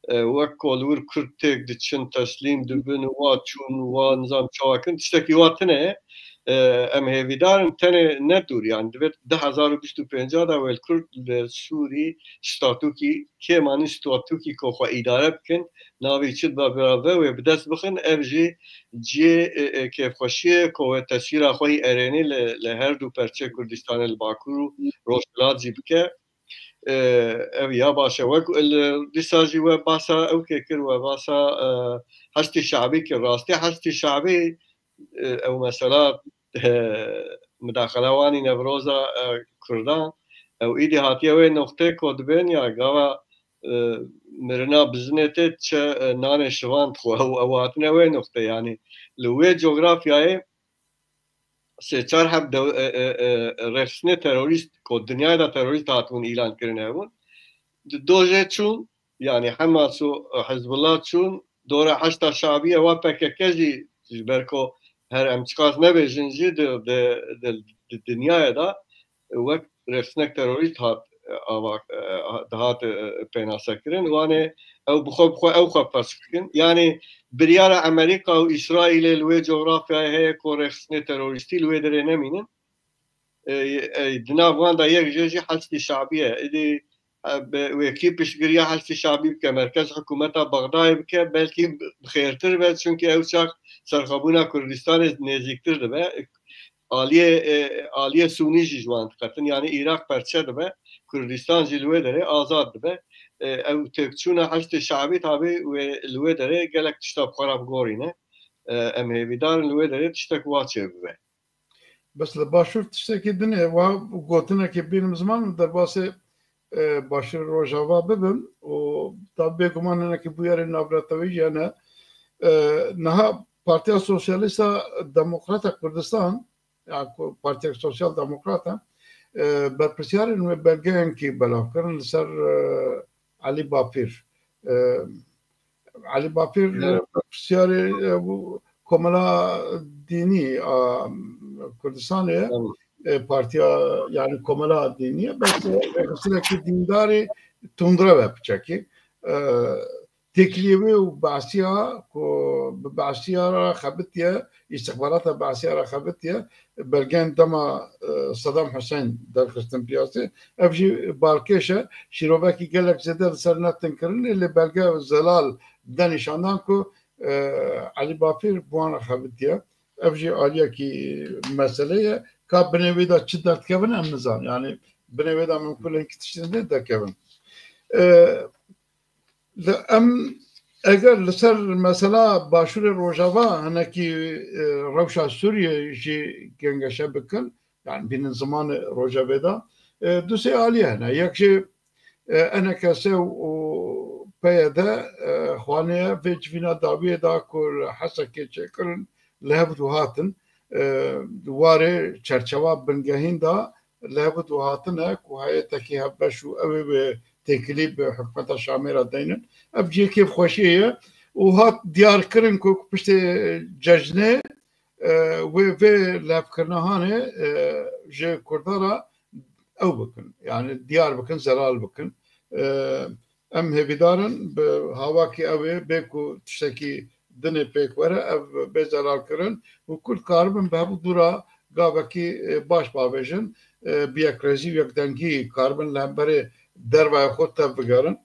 E, wek ku li wir Kurd têk diçin, teslîm dibin û wa çûn û wa nizam çawa kin, tiştekî wa tune ye. E, em hêvîdar in tenê ne dûr, yani divê du hezar û bîst û pênc de wê li Kurd li Sûrî statûkî, kêm anî statûkî ku xwe îdare bikin, navê çi dibe bira ve wê bi dest bixin, ev jî cihê, e, e, kêfxweşiyê ku wê tesîra xwe yî erênî li, li her du perçê Kurdistanê, li Bakur û Rojhilat jî bike. E, ev ya baş e. Wek li dîsa jî we basa ew kê kir, we basa, e, Heşdî Şabî kir. Rastî Heşdî Şabî, e, ew mesela, e, mudaxela wan î Newroza, e, Kurdan, ew îdî hatiye wê noqtê ku dibên ya gava, e, mirina bizinê tê çi, e, nanê şivan dixwe. Ew, ew hatine wê noqtê, yanî li wê cografyayê sê çar heb dew-, e, e, e, rêxistinê terorîst ku dinyayê de terorîst hatibûn îlan kirin hebûn. Di dojê çûn, yanî Hemas û Hizbullah çûn, dora Heşda Şabiye wa P K K jî ji ber ku her em çiqas nebêjin jî di, di, di, di dinyayê de wek rêxisnek terorîst hat, e, ava, e, dihat, e, pênasekirin. Wanê ew bi xwe, bi xwe ew xwe fesx dikin. Yanî biryara Amerîka û Îsraîlê li wê cografyayê heye ku rêxistinê terorîstî li wê derê nemînin. E, e, di nav wan de yek jê jî Heşdî Şabî ye. Êdî, e, bi wekî piştgiriya Heşdî Şabî bike, merkez hikûmeta Bexdayê bike, belkî bi xêrtir be, çunkî ew çax serxwebûna Kurdistanê nêzîktir dibe. Aliyê, e, aliyê Sûnî jî ji wan diqetin. Yanî Iraq perçe dibe, Kurdistan jî li wê derê azad dibe. E, ew têkçûna Heşdê Şabî tabî wê li wê derê gelek tişta bi xwe re bigorîne. E, em hêvîdar in li wê derê tiştek wa çêbibe. Bes li Başûr tiştekî din e, wa gotinekê bînim ziman derbasê, e, Başûrê Rojava bibim û tabî bêguman hinekî bûyerên navneteweyî jî hene. E, niha Partiya Sosyalîsta Demokrata Kurdistan, ya ku Partiya Sosyal Demokrat e, e, berpirsiyarên wê belgeyekî belav kirin li ser, e, Elî Bapîr. E, Elî Bapîr, e, berpirsiyarê, e, bû Komela Dînî a Kurdistanê ye. E, partiya, yani Komela Dînî ye, bes, e, rêxistinekî dîndarî tundrev e piçekî. E, Têkiliyê wê û Beesiya ku bi Beesiya re xebitiye, îstixbarata Beesiya re xebitiye, belgeyên dema, e, Sedam Huseyîn derxistin piyasê. Ev jî balkêş e. Şîrovekî gelek zêde li ser netinkirinê, lê belge zelal de nîşandan ku, e, Elî Bapîr bi wan re xebitiye. Ev jî aliyekî mesele ye. Ka binê wê de çi derdikevin em nizan. Yani binê wê de mimkun e hinkî tiştên dê derkevin. E, Li em eger li ser mesela Başûrê Rojava hinekî, e, rewşa Sûriyê jî gengeşe bikin, yani bînin zimanê rojevê de, e, du sê alî hene. Yek jî, e, E N K S û P Y D, e, xwaniye vê civîna dawiyê de ku li Hesekê çêkirin, li hev du hatin, e, di warê çerçewa bingehîn de li hev du hatine ku heyeteke hevbeş û ew ê wê têkilî bi hikûmeta Şamê re deynin. Ev cihê kêfxweşiyê ye û hat diyarkirin ku piştê cejnê, e, wê vê lihevkirina hanê, e, ji Kurdan re ew bikin. Yani diyar bikin, zelal bikin. E, em hêvîdar in bi hawakî ew ê bê ku tiştekî dinê pêk were, ev bê zelalkirin û Kurd karibin bi hevdû re gavekî, e, baş bavêjin, e, bi yekrêzî û yekdengî karibin li hemberê dervaya xwe tev bigerin.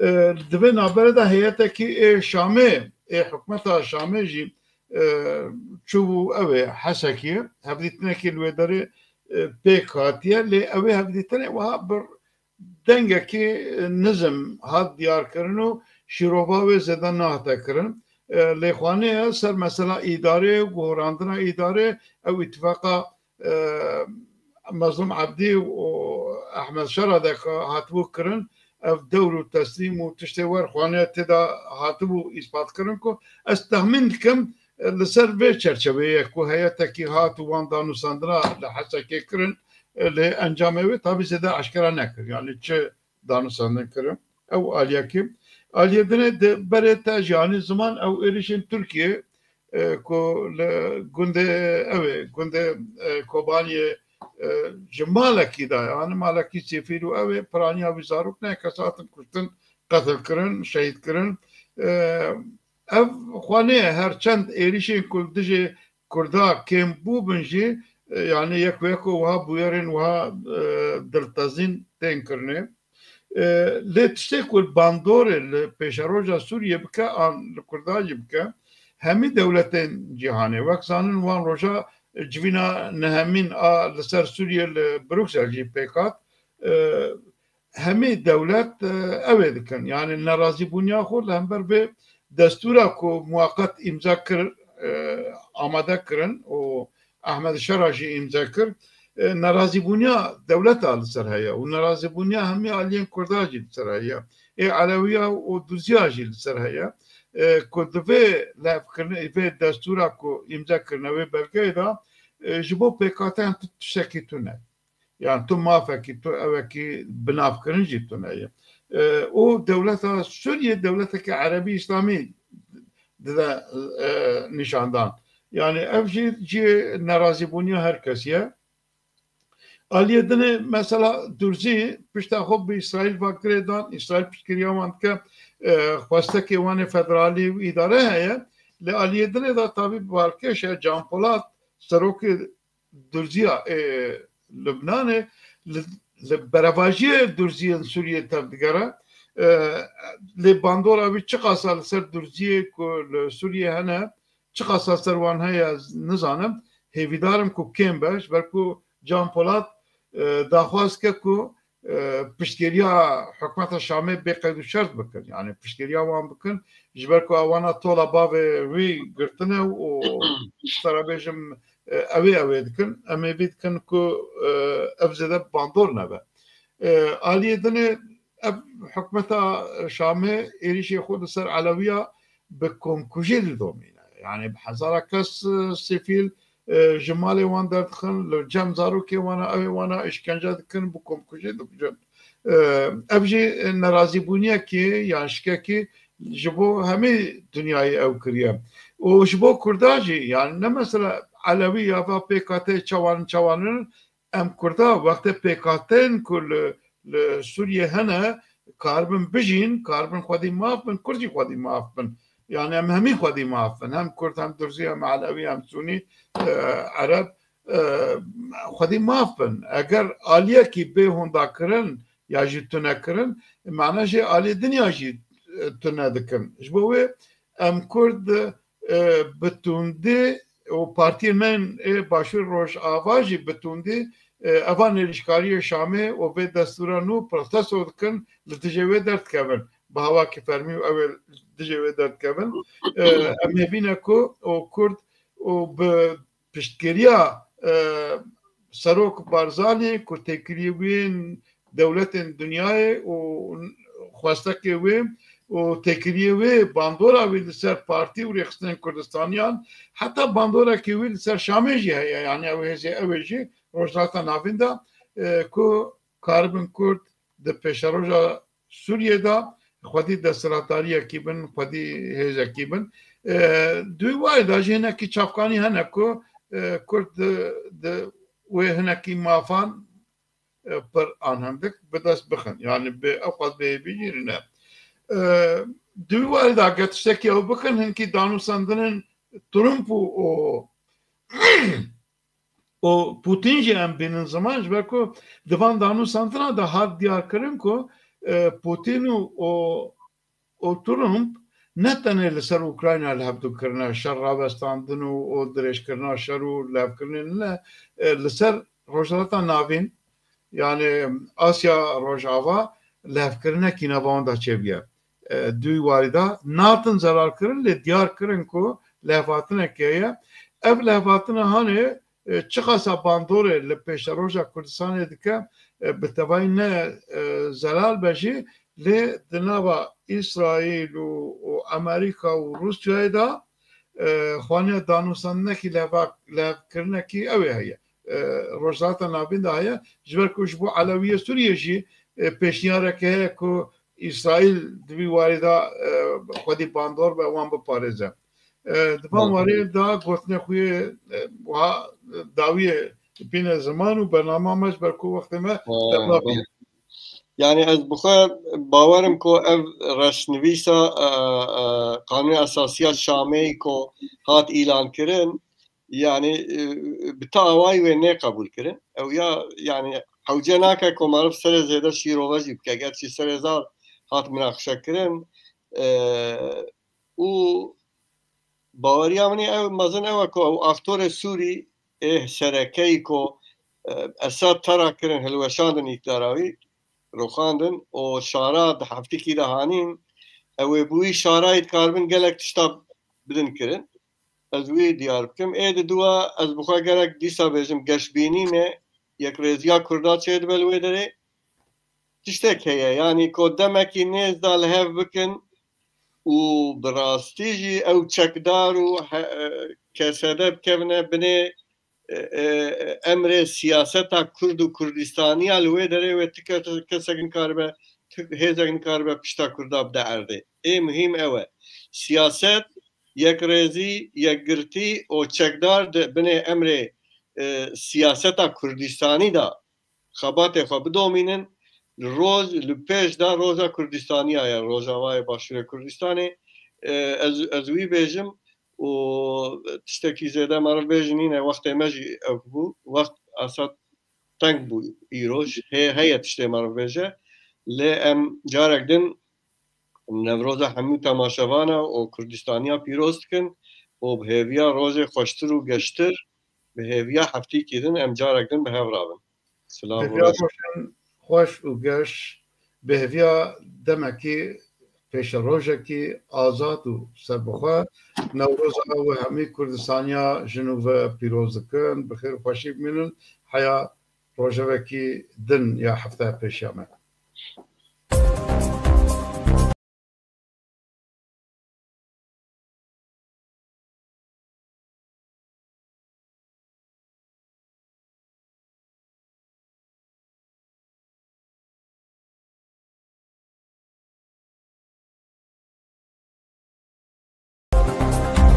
E, di vê navberê de heyetekî ê Şamê, ê hikûmeta Şamê jî, e, çûbû ew ê Hesekê, hevdîtinekî li wê derê, e, pêk hatiye, lê ew ê hevdîtinê wiha bir dengekî, e, nizm hat diyarkirin û şîrova wê zêde nehate kirin. E, lê xwanê ye ser mesela îdarê û guhorandina îdarê, ew îtifaqa, e, Mezlûm Ebdî û Ehmed Şera de ke hatibû kirin, ev dewr û teslîm û tiştê wer xwanê tê de hatibû îspat kirin ku ez texmîn dikim, e, li ser vê çerçeveyê ye ku heyetekî hat û wan danûstandina li Hesekê kirin, e, lê encamê wê tabî zêde eşkera nekir. Yanî çi danûstandin kirin. Ew aliyekî. Aliyê dinê di berê te jî, yanî ziman ew êrişên Tirkiyê, e, ku li gundê ew ê, gundê, e, Kobaniyê, e, ji malekî de, yanî malekî sivîl û ew ê piraniya wî zarok ne, kes hatin kuştin, qetil kirin, şehîd kirin. E, ev xwanê ye, her çend êrişên ku li dijê Kurda kêm bûbin jî, e, yanî yek weko wiha bûyerên wiha, e, diltezîn tên kirinê. E, lê tiştê ku li bandorê li pêşeroja Sûriyê bike an li Kurda jî bike, hemî dewletên cîhanê, wek zanin wan roja civîna nehemîn a li ser Sûriyê li Bruksel jî pêk hat, e, hemî dewlet, e, ew ê dikin. Yanî nerazîbûniya xwe li hember vê destûra ku muwaqet îmza kir, e, amade kirin û Ehmed Şera jî îmze kir. E, nerazîbûniya dewleta li ser heye û nerazîbûniya hemî aliyên Kurda jî li ser heye. Ê Elewiya û Durziya jî li ser heye. E, ku di vê levkirinê, vê destûra ku îmze kirine wê belgeyê de, e, ji bo pêkhateyan tu tiştekî tune. Yan tu mafekî, tu ewekî binavkirin jî tune ye. E, û dewleta Sûriyê dewleteke Erebî Îslamî dide, e, nîşandan. Yanî ev jî cihê nerazîbûniya her kesî ye. Aliyê dinê mesela Durzî pişta xwe bi Îsraîl va girêdan, Îsraîl piştgiriya wan dike, e, xwestekê wan ê federalî û îdare heye. Lê aliyê dinê de tabî balkêş e, Can Polat, serokê Durziya ê Lubnanê, li, li berevajiyê Durziyên Sûriyê tevdigere. E, lê bandora wî çiqasa li ser Durziyê ku li Sûriyê hene, çiqasa ser wan heye, ez nizanim. Hêvîdar im ku kêm be, ji ber ku Can Polat, e, daxwaz ke ku, e, piştgiriya hikûmeta Şamê bê qeyd û şert bikin. Yanî piştgiriya wan bikin, ji ber ku ewana tola bavê wî girtine û ji te re bêjim, e, ew ê, ew ê dikin. Em hêvî dikin ku, e, ev zêde bandor nebe. E, aliyê dinê ev hikûmeta Şamê êrişê xwe li ser Elewiya bi komkujî didomîne. Yanî bi hezara kes, e, sivîl, e, ji malê wan derdixin, li cem zarokê wan a, ew ê wan a îşkence dikin, bi komkujî dikujin. E, ev jî nerazîbûniyekê yan şikekî ji bo hemî dinyayê ew kiriye. Û ji bo Kurda jî, yanî ne mesela Elewî ya va pêk hatê çawan çawanin, em Kurda wextê pêkhateyên ku li, li Sûriyê hene, karibin bijîn, karibin xwedî maf bin, Kurd jî xwedî maf bin. Yanî em hemî xwedî maf bin. Hem Kurd, hem Durzî, hem Elewî, hem Sûnî, e, Ereb, e, xwedî maf bin. Eger aliyekî bê hondakirin ya jî tunekirin, mana jê aliyê dinya jî, e, tune dikin. Ji bo wê em Kurd, e, bi tundî û partiyên me ê Başûr Rojava jî bi tundî, e, eva nêrîşkariyê Şamê û vê destûra nû protesto dikin, li dijê wê derdikevin. Bi hawakî fermî û ew ê li dijê wê derdikevin. E, em hêvî ne ku û Kurd û bi piştgiriya, e, Serok Barzanî ku têkiliyê wê yên dewletên dinyayê û xwestekê wê û têkiliyê wê, bandora wê li ser partî û rêxistinên Kurdistaniyan, heta bandorekî wê li ser Şamê jî heye, yanî ew hêzê ew ê jî Rojhilata Navîn de, e, ku karibin Kurd di pêşeroja Sûriyê de xwedî desthilatdariyekî bin, xwedî hêzekî bin. E, di wî warê de jî hinekî çavkanî hene ku, e, Kurd di, di wê hinekî mafan, e, pir an hindik bi dest bixin. Yanî bi ew qas bêhêvî jî ne. E, di wî warê de eger tiştekî ew bikin, hinkî danûstandinên Trump û, û û Putin jî em bînin ziman, ji ber ku di van danûsandina de hat diyar kirin ku, e, Putin û, û, û Trump ne tenê li ser Ukrayna li hevdû kirine şer rawestandin û, û dirêjkirina şer û levkirinê ne, e, li ser Rojhilata Navîn, yani Asya Rojava levkirinekî nava wan de çêbûye. E, di wî warî de natin zelalkirin, lê diyar kirin ku levhatinekê heye. Ev levhatine hanê, e, çiqasa bandorê li pêşeroja Kurdistanê dike, e, bi tevayî ne, e, zelal be jî, lê di nava Îsraîl û, û Amerîka û Rûsyayê de, e, xwaniya danûstandinekî leva-, levkirinekî ew ê heye. E, Rojhilata Navîn de heye. Ji ber ku ji bo Elewiyê Sûriyê jî, e, pêşniyareke heye ku Îsraîl di vî warî de, e, xwedî bandor be, wan biparêze. E, di van Hı. warê de gotinê xwe yê, e, wiha dawiyê bîne ziman û bernama me ji ber ku wextê me Hı. tevna bîne. Yani ez bi xwe bawerim ku ev reşnivîsa, e, e, Qanûnê Esasiya Şamê ku hat îlan kirin, yani, e, bi ta awayî wê nê qebûl kirin. Ew ya, yani, hewce nake ku meriv serê zêde şîrove jî bike, gerçî serê zar hat minaqişe kirin. E, û baweriya min ê ew mezin ew e ku ew aktorê Sûrî ê serekeyî ku, e, Esad tera kirin, hilweşandin îktidara wî, roxandin û şara di heftikî de hanîn, ew ê bi wî şarayî dikaribin gelek tişta bidin kirin. Ez wî diyar bikim. Ê di dua ez bi xwe gerek dîsa bêjim, geşbînî me, yekrêziya Kurda çêdibe li wê derê. Tiştek heye, yanî ku demekî nêz de li hev bikin û bi rastî jî ew çekdar û he-, kesede bikevine binê, e, e, emrê siyaseta Kurd û Kurdistaniya li wê derê wê ti kes-, kesek nikaribe, ti hêzek nikaribe pişta Kurda bide erdê. Ê muhîm ew e. Siyaset, yekrêzî, yekgirtî û çekdar di binê emrê, e, siyaseta Kurdistanî de xebatê xwe bidomînin, li roj, li pêş de roja Kurdistaniya ye, Rojavayê Başûrê Kurdistanê. E, ez, ez wî bêjim û tiştekî zêde meriv bêjî nîne, wextê me jî ew bû, wext asa teng bû îroj. Hê-, heye tiştê meriv bêje, lê em carek din Newroza hemû temaşevana û Kurdistaniya pîroz dikin û bi hêviya rojê xweştir û geştir, bi hêviya heftîkî din em carek din bi hev rabin. Silav û Hêviya roj. Rojên xweş û geş, bi hêviya demekî pêşerojekî azad û serbixwe, Newroza we hemî Kurdistaniya ji nû ve pîroz dikin, bi xêr û xweşî bimînin, heya rojevekî din ya hefteya pêşiya me.